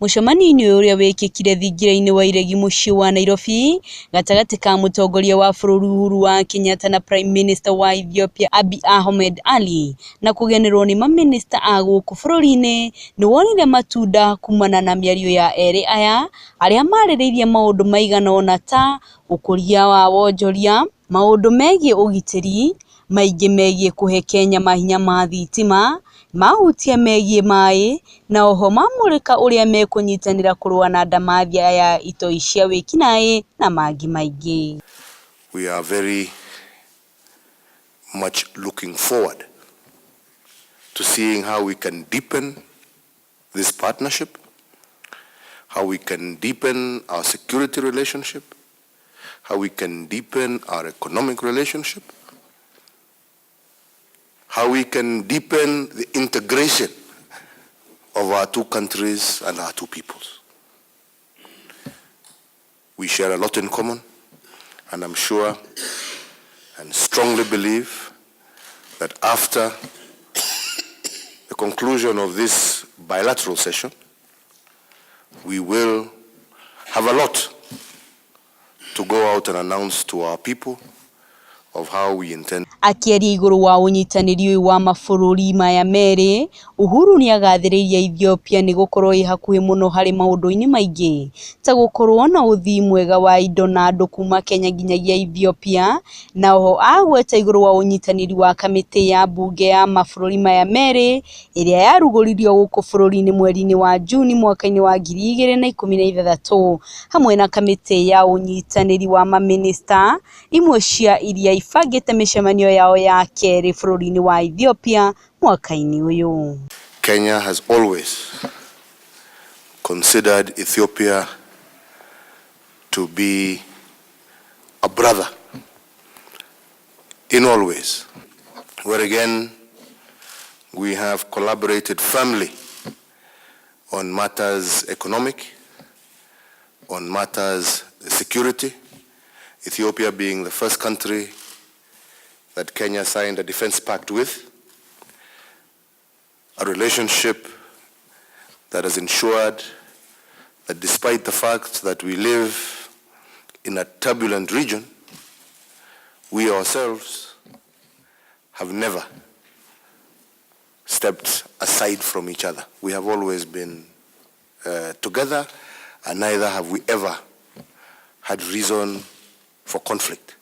Mũcemanio-inĩ ũyũ ũrĩa wĩkĩkire thingira-inĩ wa iregi mũciĩ wa Nairobi gatagatĩ ka mũtongoria wa bũrũri Uhuru wa Kenyatta na Prime Minister wa Ethiopia Abiy Ahmed Ali na kũgenerwo nĩ mamĩnĩsta a gũkũ bũrũri-inĩ nĩ wonire matunda kumana na mĩario ya erĩ aya arĩa marĩrĩirie maũndũ maigana ũna ta ũkũria wa wonjoria, maũndũ megiĩ ũgitĩri, maingĩ megiĩ kũhe Kenya mahinya ma thitima, mahutia megiĩ maĩ na oho mamũrĩka ũrĩa mekũnyitanĩra kũrũa na ndamathia ya itoi cia wĩkinaĩ na mangĩ maingĩ. We are very much looking forward to seeing how we can deepen this partnership, how we can deepen our security relationship, how we can deepen our economic relationship, how we can deepen the integration of our two countries and our two peoples. We share a lot in common, and I'm sure and strongly believe that after the conclusion of this bilateral session, we will have a lot to go out and announce to our people of how we intend. Akĩaria igũrũ wa ũnyitanĩri ũyũ wa mabũrũri maya merĩ, Uhuru nĩagathĩrĩirie Ethiopia nĩ gũkorwo ĩ hakuhĩ mũno harĩ maũndũ-inĩ maingĩ ta gũkorwo na ũthii mwega wa indo na andũ kuma Kenya nginyagia Ethiopia na oho agweta igũrũ wa ũnyitanĩri wa kamĩtĩ ya mbunge ya mabũrũri maya merĩ ĩrĩa yarugũririo gũkũ bũrũri-inĩ mweri-inĩ wa Juni mwaka-inĩ wa 2016 hamwe na kamĩtĩ ya ũnyitanĩri wa mamĩnĩsta imwe cia iria ibangĩte mĩcemanio yao ya kerĩ bũrũri-inĩ wa Ethiopia mwaka-inĩ ũyũ. Kenya has always considered Ethiopia to be a brother in all ways, where again we have collaborated firmly on matters economic, on matters security, Ethiopia being the first country that Kenya signed a defense pact with, a relationship that has ensured that despite the fact that we live in a turbulent region, we ourselves have never stepped aside from each other. We have always been together, and neither have we ever had reason for conflict.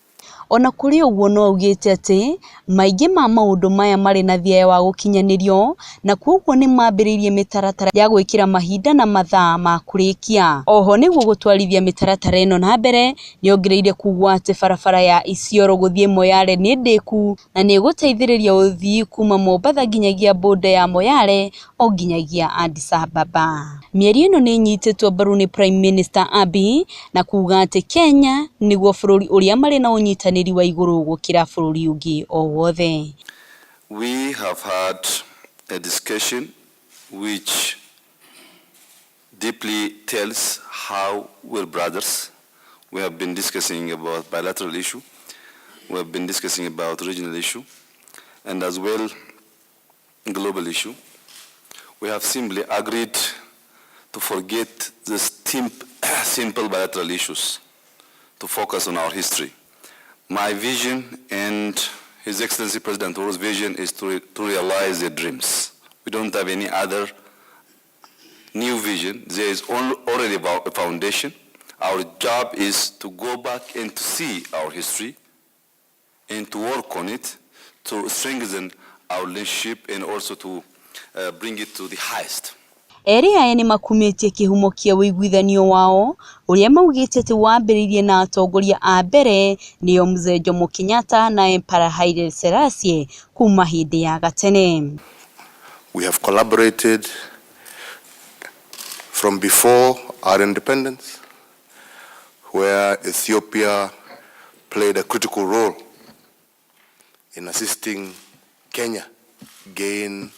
Ona kũrĩ ũguo no augĩte atĩ maingĩ ma maũndũ maya marĩ na thieya wa gũkinyanĩrio na kwoguo nĩ mambĩrĩirie mĩtaratara ya gwĩkĩra mahinda na mathaa ma kũrĩkia. Oho nĩguo gũtwarithia mĩtaratara ĩno na mbere nĩongereire kuga atĩ barabara ya Isiolo gũthiĩ Moyale nĩ ndĩku na nĩ ĩgũteithĩrĩria ũthii kuma Mombatha nginyagia boda ya Moyale o nginyagia Addis Ababa. Mĩario ĩno nĩ ĩnyitĩtwo mbaru nĩ Prime Minister Abiy na kuga atĩ Kenya nĩguo bũrũri ũrĩa marĩ na ũnyitanĩri wa igũrũ gũkĩra bũrũri ũngĩ o wothe. We have had a discussion which deeply tells how we're brothers. We have been discussing about bilateral issue. We have been discussing about regional issue and as well global issue. We have simply agreed to forget the simple bilateral issues, to focus on our history. My vision and His Excellency President Uhuru's vision is to realize their dreams. We don't have any other new vision. There is already a foundation. Our job is to go back and to see our history and to work on it to strengthen our relationship and also to bring it to the highest. Erĩ aya nĩ makumĩtie kĩhumo kĩa ũiguithanio wao ũrĩa maugĩte atĩ wambĩrĩirie na atongoria a mbere nĩo Mzee Jomo Kenyatta na Emperor Haile Selassie kuma hĩndĩ ya gatene. We have collaborated from before our independence, where Ethiopia played a critical role in assisting Kenya gain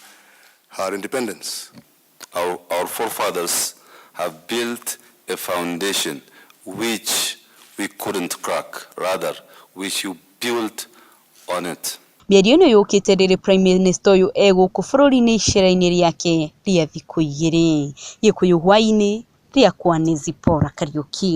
her independence. Our forefathers have built a foundation which we couldn't crack, rather, which you built on it. Mĩario ĩno yũkĩte rĩrĩ Prime Minister ũyũ e gũkũ bũrũri-inĩ icera-inĩ rĩake rĩa thikũ igĩrĩ. Gĩkũyũ hwaĩ-inĩ, rĩakwa nĩ Zipporah Kariuki.